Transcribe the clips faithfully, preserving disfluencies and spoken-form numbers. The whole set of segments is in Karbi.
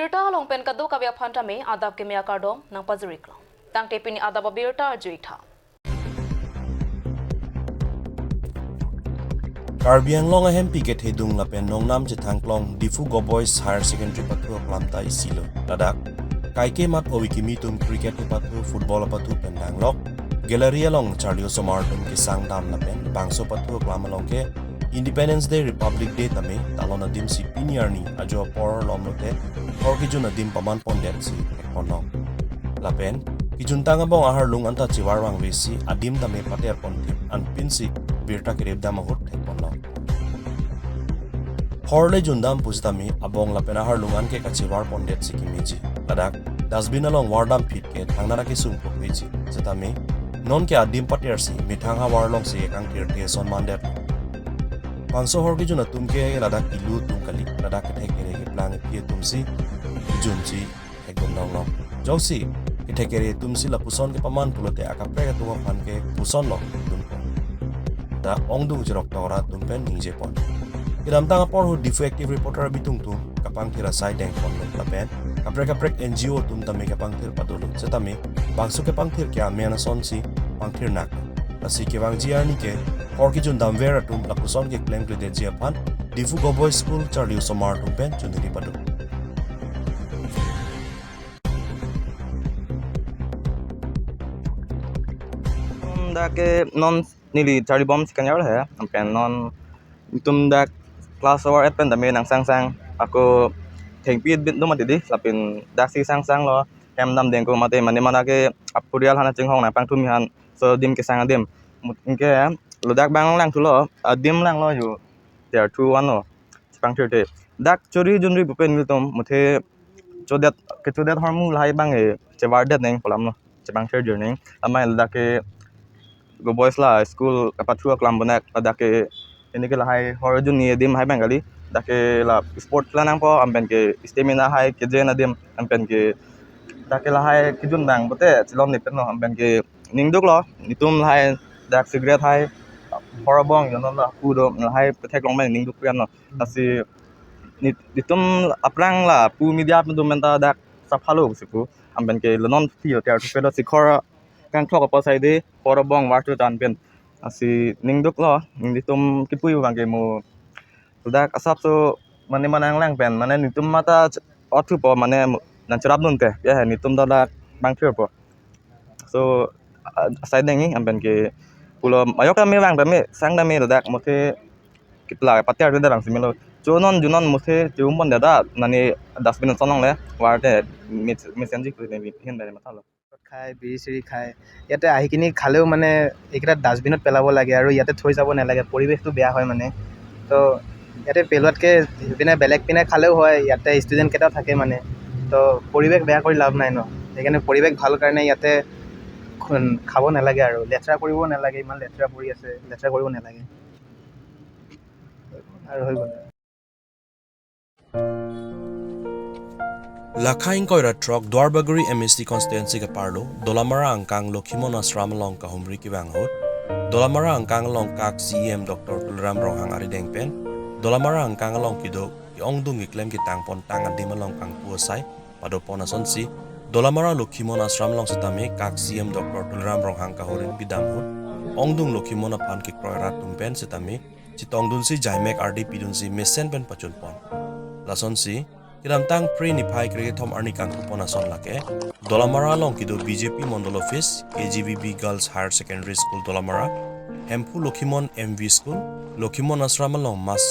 Birta along pen kadokave aphan tame adap keme akardom nangpajir-ik long. Tangte pini adap abirta arju-ik tha. Karbi Anglong ahempi kethedung lapen nongnam chethangklong Diphu Govt Boys Higher Secondary pathu aklam ta isi lo. Ladak kaike mat ove kimi atum cricket kepathu, football apathu pen danglok, gallery along charli osomar atum kesang dam lapen bangso pathu aklam along ke Independence Day, Republic Day tame talon adim si pini arni ajo apor lom lote hor kejun adim paman pondet si thekpon long. Lapen kejuntang abong aharlung anta chevar vangve si adim tame pater ponthip anpin si birta kerip dam ahut thekpon long. Hor le jun dam pusitame abong lapen aharlung an ke kachevar pondet si kemeji. Ladak dustbin along vardam phit ke thangnat akesung pokveji. Setame non ke adim pater si methang havar along si kangthir te ason mandet. Bangso hor kejun atum ke ladak ilu atum kali, ladak kethek kere keplang ephi atum si kejun si thekdun long long. Jongsi kethek kere atum si lapuson kepaman pulote akaprek atum aphan ke puson lo dun pon. Dak ongdung chirok tora atum pen ningje pon. Kedamtang apor ahut Diphu Active Reporter abitung atum kapangthir asai deng ponlo lapen kaprek kaprek N G O atum tame kapangthir padolo. Setame bangso kepangthir ke amen ason si pangthir nak. Lasi kevangji arni ke hor kejun damver atum lapuson keklem kledetji aphan Diphu Govt Boys School charli osomar atum pen chunri pado. Dak ke non neli charlibom second year he, lapen non itum dak class four et pen tame nangsangsang, ako thengpi bit do mati di, lapen dak si sangsang lo, hem dam dengko mate mane mana ke apurial hana chinghong nangpangthumi han, so adim kesang adim. Mut-, anke ladak bang lang thulo, adim lang lo yo, there two one lo, chepangthir te. Dak chori junri bupen nelitum, muthe chodet, kechodet hormu lahai bang e, chevardet neng pu alam lo, chepangthir jir neng. Amei ladak ke Govt Boys la school kapathu aklam bonak, ladak ke ini ke lahai hor junni adim hai bang kali. Dak ke la sport kela nangpo, anpen ke stamina hai kejen adim, anpen ke dak ke lahai kejun bang pote chelom ni pen lo, anpen ke ningduk lo, netum lahai dak cigarette hai, hor abong, jonon la pu do, lahai pethek long bang ningduk pian lo. Lasi ne-, netum aphrang la pu media pen do menta dak sapha lo si pu. Anpen ke lo non phi yo tiar thupe lo si khor kangthok apot sai de hor abong var chu tan pen. Lasi ningduk lo, netum kipui abang ke mo. Dak asap so mane manang lang pen, mane netum mata ch-, othu po mane nangcherap dun te. Ya, netum dak pangthir po. So, a-, asai dengji, anpen ke pulo, ayok tame vang tame, sang tame ladak, muthe kepla pater te darang si melo. Chonon junon muthe chum pon dada, nani dustbin son longle, var te, mis-, misenji kuri ne, hin bere matha lo. খায়, বিড়ি চিড়ি খায়। ইয়াতে আহি কিনি খালেও মানে এইকেইটা ডাষ্টবিনত পেলাব লাগে আৰু ইয়াতে থৈ যাব নালাগে, পৰিৱেশটো বেয়া হয় মানে। তো ইয়াতে পেলোৱাতকৈ সেইপিনে বেলেগ পিনে খালেও হয়, ইয়াতে ষ্টুডেণ্টকেইটাও থাকে মানে। তো পৰিৱেশ বেয়া কৰি লাভ নাই ন, সেইকাৰণে পৰিৱেশ ভাল কাৰণে ইয়াতে খুন-, খাব নালাগে আৰু লেতেৰা কৰিব নালাগে, ইমান লেতেৰা পৰি আছে, লেতেৰা কৰিব নালাগে আৰু হৈ গ'ল। Lakha ingkoi ra throk Duarbagori M A C constituency ke-arlo Dolamara angkang Lokhimon Ashram along kahumri kevang ahut, Dolamara angkang along kak C E M Doctor Tuliram Ronghang arideng pen Dolamara angkang along kedo ke-ongdung keklem ketang pontang adim along kangpu asai padopon asonsi, Dolamara Lokhimon Ashram along setame kak C E M Doctor Tuliram Ronghang kahumri pidam ahut, ongdung Lokhimon aphan kekroi rat atum pen setame chetongdunsi jaimek ardi pidunsi mesen pen pachunpon. Lasonsi, kedamtang Phre niphai krekethom arni kangkupon ason lake, Dolamara along kedo B J P Mondol Office, K G V B Girls Higher Secondary School Dolamara, Hemphu Lokhimon M V School, Lokhimon Ashram along mass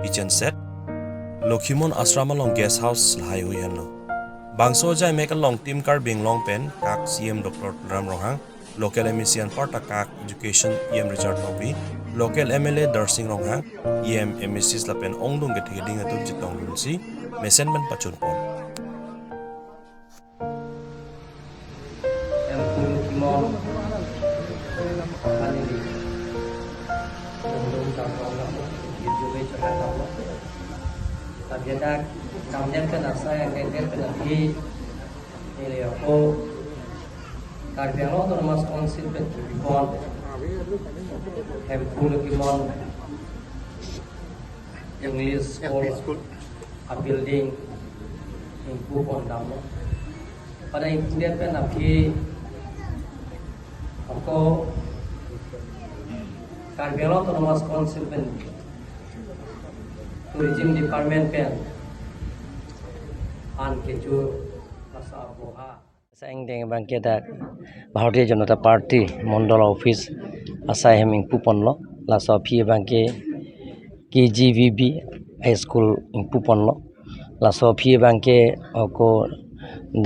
kitchen set, Lokhimon Ashram along guest house lahai hui henlo. Bangso jaimek along Team Karbi Anglong pen kak C E M Doctor Tuliram Ronghang, local M A C anparta kak Education E M Richard Tokbi, local M L A Darsing Ronghang, E M, M A Cs lapen ongdung ketheding atum chetongdunsi mesen pen pachunpon. Em pulu kimon. Kali. Ongdung tangkong. Itu be cerita apa? Tapi ada kamden kena saya, kamden kena di. Neli ako Karbi Anglong Autonomous Council pen kipipon Hemphu Lokhimon English School, a building Ingpu pon damlo. Pada ingpu det pen aphi ako Karbi Anglong Autonomous Council pen Tourism Department pen an kecho masa aboha. Sa ingdeng abangke dak Bharatiya Janata Party Mondol Office asai ahem ingpu ponlo. Laso aphi abangke K G V B High School ingpu ponlo. Laso aphi abangke ako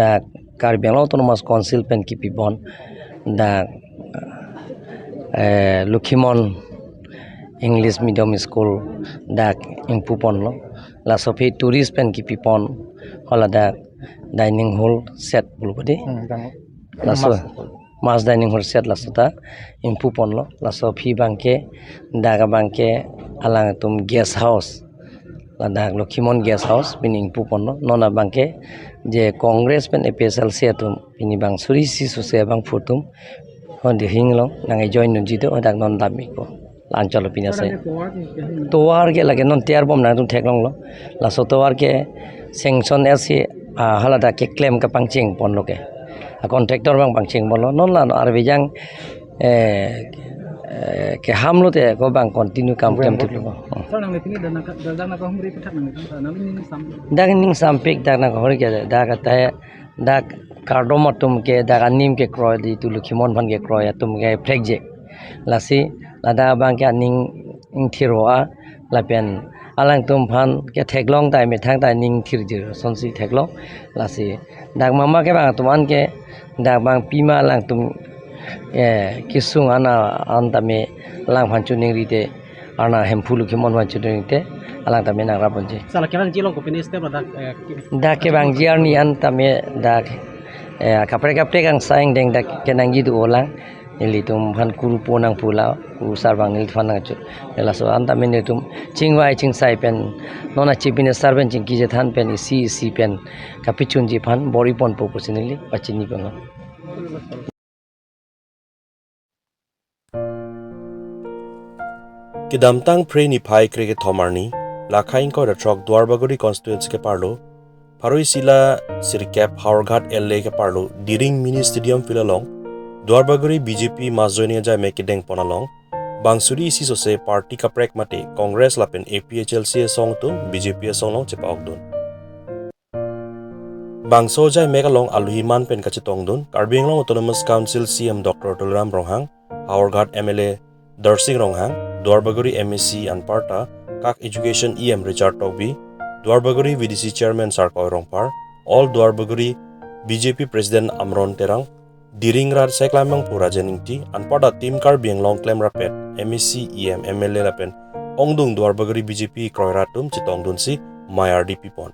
dak Karbi Anglong Autonomous Council pen kipi pon dak, eh, Lokhimon English Medium School dak ingpu ponlo. Laso aphi tourist pen kipi pon hala dak dining hall set pulo badi. Hmm, dang. Laso mas, mas dining hall set laso ta ingpu ponlo. Laso aphi abangke dak abangke alangtum guest house, ladak Lokhimon Guest House pini ingpu ponlo. Non abangke je Congress pen A P H L C atum pini bang suri isi sose abangphu atum hon dihing along nang join nunji do, hadak non dam-ikpo. La-an cholo pini asai. Tovar ke lake non tiyar bom nangtum theklonglo. Laso tovar ke sanction isi, ah, haladak keklem kapangcheng ponlo ke. A contractor abang pangcheng ponlo. Non la non arve jang, eh, eh, keham lote ako abang continue kam klem thiplo. Sir, nangli pini dak nang ka-, dak nang kahumri aphuthak nangli than, nangli ning sam. Dak ning sampik dak nang kahumri ke dak kata dak kardom atum ke dak anim kekroi di tu Lokhimon aphan kekroi atum ke prekjek. Lasi ladak abangke aning ingthir hoa lapen alangtum aphan ketheklong tai methang tai ning thirjir asonsi theklong. Lasi dak mama ke abang atum an ke dak abang pima alangtum, eh, kesung ana an tame alangphan choningri te, ana Hemphu Lokhimon aphan choningri te alang tame nangrap ponji. Sala kevangji along kopine step dak, eh, ki- Dak kevangji arni an tame dak, eh, kaprek kaprek angsai ingdeng dak kenangji do-olang. Nelitum aphan kurupo nangpulo, kurusar abang neliphan nangcho. Laso an tame nelitum chingvai chingsai pen, non a Chief Minister pen chingki chethan pen isi isi pen kapachunji aphan bor-i ponpo pusi neli pachini ponlo. Kedamtang Phre niphai krekethom arni, lakhai ingkoi ra throk Duarbagori constituency keparlo, pharo isi ra sirkep Howraghat L A keparlo, Diring Mini Stadium Field along, Duarbagori B J P mass joining ajaime kedeng pon along, bang suri isi sose party kaprek mate Congress lapen A P H L C asong atum B J P asong along chepa-okdun. Bangso ajaime along aluhi man pen kachetongdun, Karbi Anglong Autonomous Council C M Doctor Tuliram Ronghang, Howraghat M L A Darsing Ronghang, Duarbagori M A C anparta, kak Education E M Richard Tokbi, Duarbagori V D C Chairman Sarkoi Rongphar, All Duarbagori B J P President Amron Terang, Diring rat Seklam Mangpura Jeningti, anparta Team Karbi Anglong klemrapet, M A C, E M, M L A lapen ongdung Duarbagori B J P kroirat atum chetongdunsi mei ardi pipon.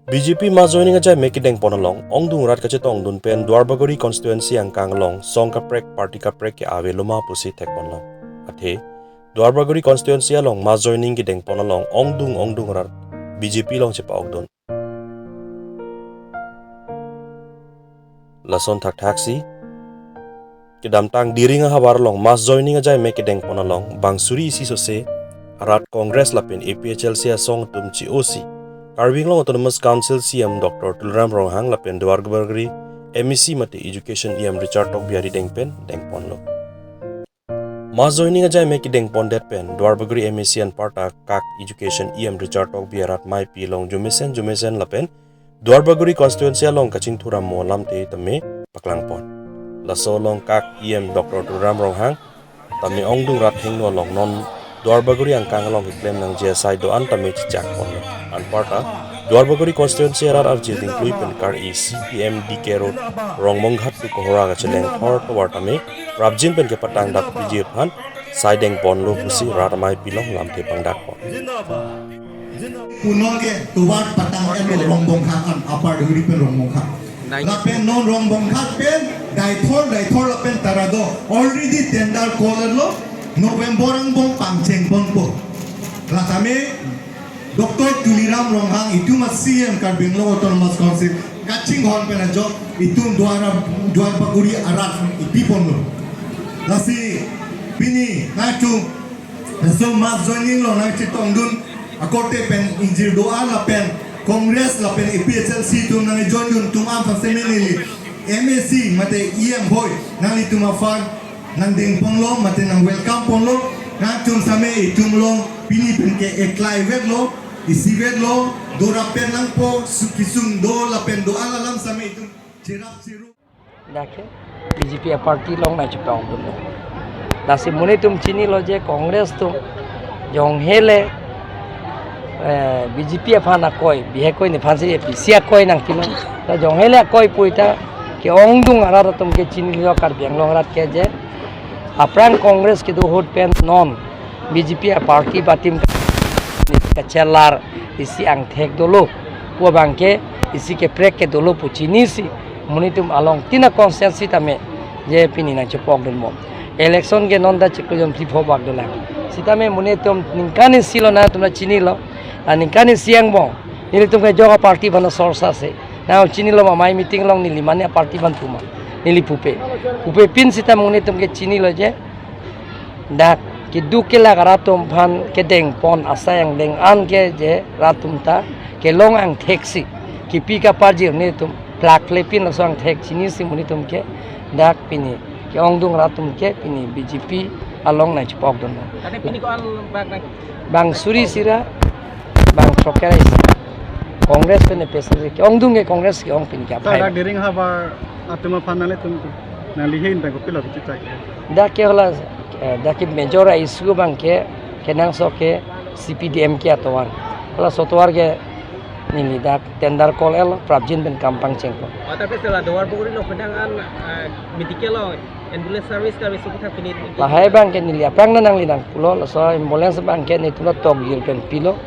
B J P mass joining ajaime kedeng pon along, ongdung rat kachetongdun pen Duarbagori constituency angkang along song kaprek party kaprek ke ave loma pusi thekponlong. Athe, Duarbagori constituency along mass joining kedeng pon along, ongdung ongdung rat B J P along chepa-okdun. Lason thakthaksi, kedamtang Diring ahavar along mass joining ajaime kedeng pon along, bang suri isi sose arat Congress lapen A P H L C asong atum che-osi, Karbi Anglong Autonomous Council C M Doctor Tuliram Ronghang lapen Duarbagori M A C mate Education E M Richard Tokbi arideng pen deng ponlo. Mass joining ajaime kedeng pondet pen Duarbagori M A C anparta kak Education E M Richard Tokbi arat meipi along jumesen jumesen lapen Duarbagori constituency along kachingthur amo alamthe tame paklang pon. Laso along kak E M Doctor Tuliram Ronghang tame ongdung rat hingno along non Duarbagori angkang along keklem nangji asai do-an tame chechak ponlo. Anparta Duarbagori constituency arat arje dingklui pen kar-i C P M D K Road Rongmonghat to Kohora kacheleng thor tovar tame rapjin pen kepatang dak piji aphan sai deng ponlo pusi rat meipi along lamthe pangdak pon. Punon ke tovar patang-etlo Rongbonghat an, Upper Dihuri pen Rongbonghat. Lapen non Rongbonghat pen Deithor, Deithor lapen Taradong already tender call-etlo, November angbong pangcheng ponpo. Latame Doctor Tuliram Ronghang itum a C M Karbi Anglong Autonomous Council kachinghon pen ajok itum Duar, Duarbagori arat ipi ponlo. Lasi pini nangtum laso mass joining along nangchetongdun akorte pen ingjir do-an lapen Congress lapen A P H L C atum nangjoin dun atum aphan seme neli M A C mate E M hoi nanglitum aphan nangdengponlo mate nang welcome ponlo, nangtum seme itum along pini pen ke eklai vetlo, isi vetlo, do rap pen nangpo, su kesung do lapen do-an alam seme itum cherap cheru. Dak ke B J P a-party along nangchepongdunlo. Lasi monit atum chinilo je Congress atum jonghe le, eh, B J P aphan akoi, bihek akoi nephan si A P C akoi nangpilo. Ta jonghe le akoi puita ke-ongdung arat atum ke chinilo Karbi Anglong arat ke je aphrang Congress kedo ahut pen non B J P a-party ba team kachelar isi angthek dolo pu abang ke isi kaprek ke dolo pu chinisi monit atum along tina constituency tame je pini nangchepongdunbom. Election ke non ta chiklo jon phli pho bak dolang. Sitame monit atum ningkan isi lo nangtum ta chinilo. Ah, ningkan isi angbong nelitum ke ajok a-party aphan sorsa se. Nang chinilo ma, amei meeting along neli mane a-party aphan puma. Neli pupe. Pupe pin sita monit atum ke chinilo je dak keduk kelak arat atum aphan kedengpon asai angdeng an ke je rat atum ta kelong angthek si kipi kaparjir netum plak le pin laso angthek chinisi monit atum ke dak pini ke-ongdung arat atum ke pini B J P along nangchepongdunlo. Tadi pini ko-an bak nang? Bang suri isi ra, bang throkkep isi. Congress pen A P H L C ke-ongdung ke Congress ke-ong pini ke. Sir, aphai dak Dering havar atum aphan nanglitum nanglihin pen kopilo kechechak? Dak ke hala, eh, dak ke major issue abang ke kenangsot ke C P D M K atovar. Halaso atovar ke neli dak tender call-etlo, prapjin pen kam pangchengpo. Oh, tapi setelah dua ribu kuring lo pedang an, eh, medical lo, ambulance service kami sukutha pini. Lahai abang ke neli aphrang nangli nangpulo, laso ambulance abang ke netum ta tokjir pen pilo.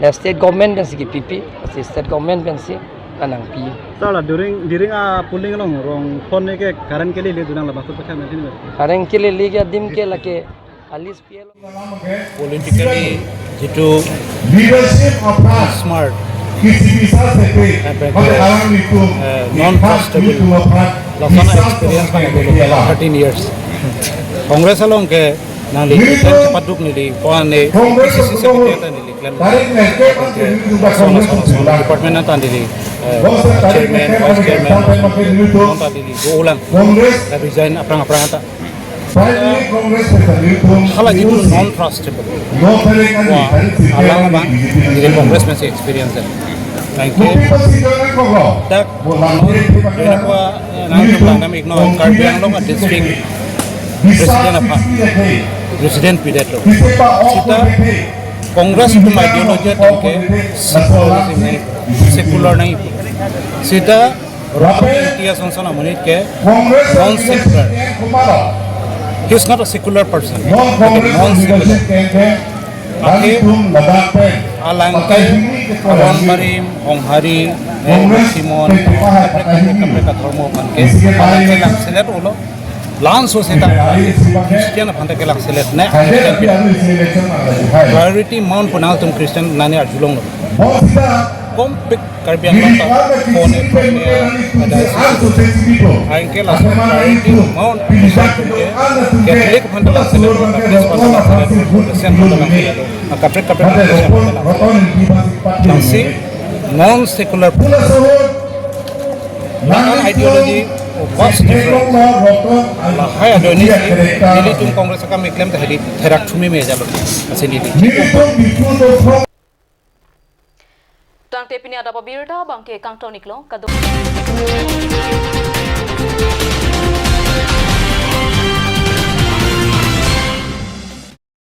La state government pensi kipipi, si state government pensi nangpi. Sir, la Dering, Dering a-polling along rong phone ke current kelele dunang la masuk pesan nanti nih. Current kelele ke adim ke lake alis P L. Politically যিটো leadership of us, smart, kisi bisa sepe, and, uh, non trustable, laksana experience bang thirteen years. Congress along ke nangli ten cepat duk neli, koan ne P C C secretary neli, klem. Department ata neli, eh, chairman, vice chairman, ata neli go ulang, resign aphrang aphrang ata. Hala jitu non trustable. Wa alang abang, neli Congress pensi experience. Thank you. Dak, eh, nangtum langdam iknon Karbi Anglong a-district president aphan, president pidetlo. Sita Congress atum ideology atum ke secularism nangji, secular nangji. Sita Robert T S Johnson amonit ke non secular. He is not a secular person. But a non secular. Akhir alang ke Aron Barim, Honghari, eh, Simon, kaprek kaprek adhormo aphan ke, alang ke langselet ulo. Lanso seta Christian aphan ta ke langselet ne, Christian pi. Priority mon pu nangtum Christian nani arjulonglo. Kompik Karbi Anglong ta kone kone ada isi. Aing ke laso priority mon pu nangtum ke Catholic aphan ta langselet, Baptist aphan ta langselet, Protestant aphan ta langselet. Kaprek kaprek Protestant aphan ta langselet. Nangsi non secular. Nang ideology of course different. Lahai adonis nelitum Congress akam keklem ta hedi therak thumi me jalo. Asi neli. Tangte pini adap abirta abang ke kangton iklo kadok.